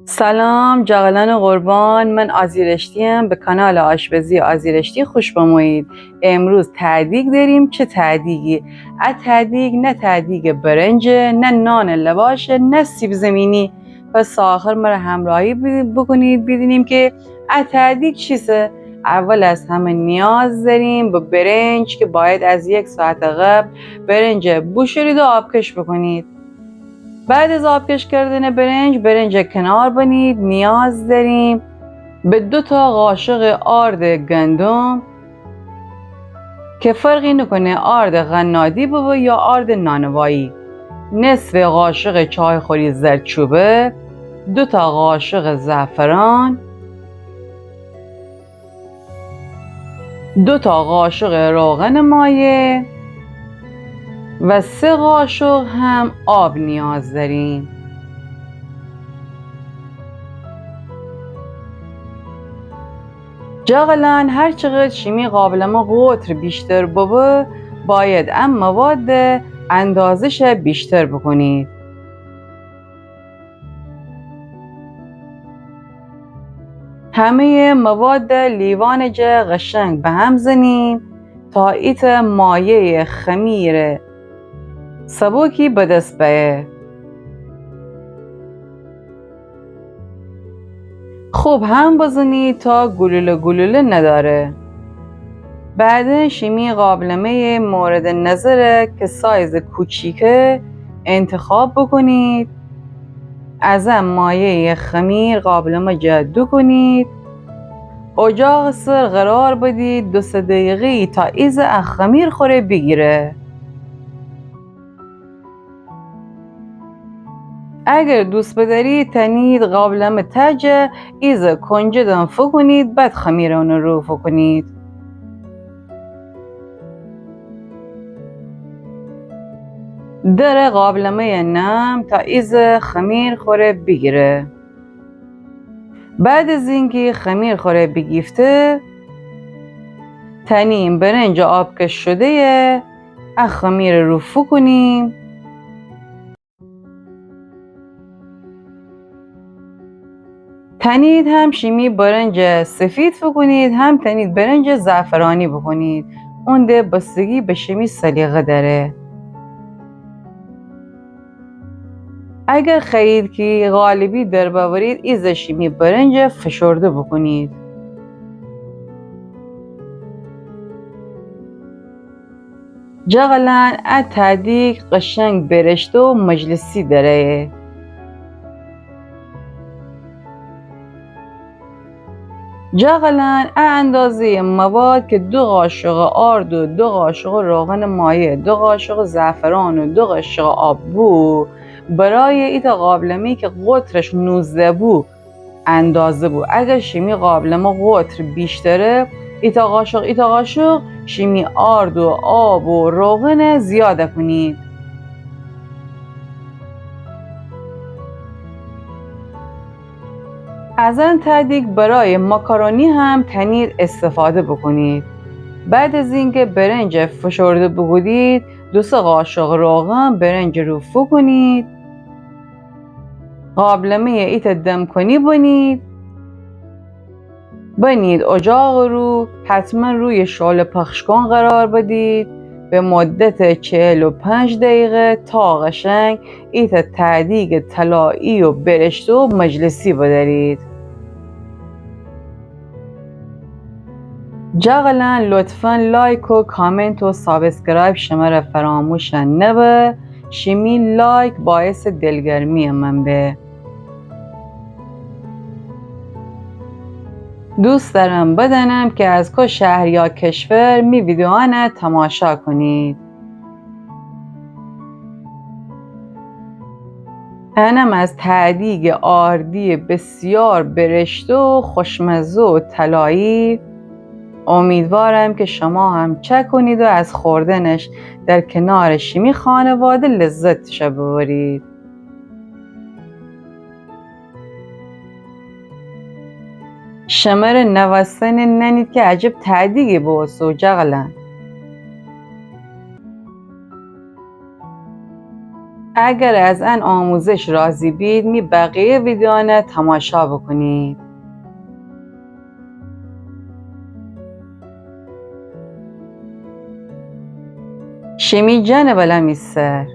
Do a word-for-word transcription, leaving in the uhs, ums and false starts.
سلام جغلان قربان، من آزی رشتی‌ام، به کانال آشپزی آزی رشتی خوش بمویید. امروز ته‌دیگ داریم. چه ته‌دیگی؟ ا ته‌دیگ نه ته‌دیگ برنجه، نه نان لواشه، نه سیب زمینی. پس آخر مره همراهی ب-، بکنید، بدینیم که ا ته‌دیگ چیسه. اول از همه نیاز داریم به برنج که باید از یک ساعت قبل برنج بشورید و آبکش بکنید. بعد از آبکش کردن برنج، برنج کنار بنید. نیاز داریم به دو تا قاشق آرد گندم که فرقی نکنه آرد قنادی ببه یا آرد نانوایی، نصف قاشق چای‌خوری زردچوبه، دو تا قاشق زعفران، دو تا قاشق روغن مایع و سه قاشق هم آب نیاز داریم. جغلان، هر چقدر شیمی قابلمه قطر بیشتر ببه، باید ا مواد اندازه‌شه بیشتر بکنید. همهٔ مواد لیوان جا قشنگ به هم زنیم تا ایتا مایع خمیر سبکی به دست بیه. خوب هم بزنید تا گلوله گلوله نداره. بعداً شیمی قابلمهٔ مورد نظره که سایز کوچیکه انتخاب بکنید. از ا مایع خمیر قابلمه جا دوکنید. اجاق سر قرار بدید دو سه دقیقه‌ای تا ایزه ا خمیر خوره بیگیره. اگر دوست بدارید تنید قابلمه تاجه ایزه کنجدم فوکونید، بعد خمیر اونه رو فوکونید. دره قابلمه نم تا ایزه خمیر خوره بیگیره. بعد از اینکه خمیر خوره بیگیفته، تنیم برنج آبکش شده‌یه ا خمیر رو فوکونیم. تنید هم شیمی برنج سفید فوکونید، هم تنید برنج زعفرانی بکنید. اون ده بستگی به شیمی سلیقه داره. اگر خوأیید که قالبی در بأورید، ایزه شیمی برنج فشرده بکنید. جغلان ا ته‌دیگ قشنگ برشته و مجلسی دره. جغلان ا اندازهٔ مواد که دو قاشق آرد و دو قاشق روغن مایع، دو قاشق زعفران و دو قاشق آب بو، برای ایتا قابلمه‌ای که قطرش نوزده بو، اندازه بو. اگر شیمی قابلمه قطر بیشتره، ایتا قاشق، ایتا قاشق شیمی آرد و آب و روغن زیاده کنید. از ان ته‌دیگ برای ماکارونی هم تنید استفاده بکنید. بعد از اینکه برنج فشرده بگودید، دو سه قاشق روغن برنج رو فوکونید. قابلمهٔ ایتا دم‌کنی بنید. بنید اجاق رو، حتماً روی شعله پخش‌کن قرار بدید. به مدت چهل و پنج دقیقه تا قشنگ ایتا ته‌دیگ طلایی و برشته و مجلسی بدارید. جغلان لطفاً لایک و کامنت و سابسکرایب شمره فراموش نبه. شیمی لایک باعث دلگرمی من به. دوست دارم بدانم که از کو شهر یا کشور می ویدیوانه تماشا کنید. انم از ته‌دیگ آردی بسیار برشته و خوشمزه و طلایی. امیدوارم که شما هم چکنید و از خوردنش در کنار شیمی خانواده لذتش ببرید. شمره نوستن ننید که عجب ته‌دیگی بوسو جغلان. اگر از ان آموزش راضی بید، می بقیه ویدیوانه تماشا بکنید. شیمی جانه بلا می سر.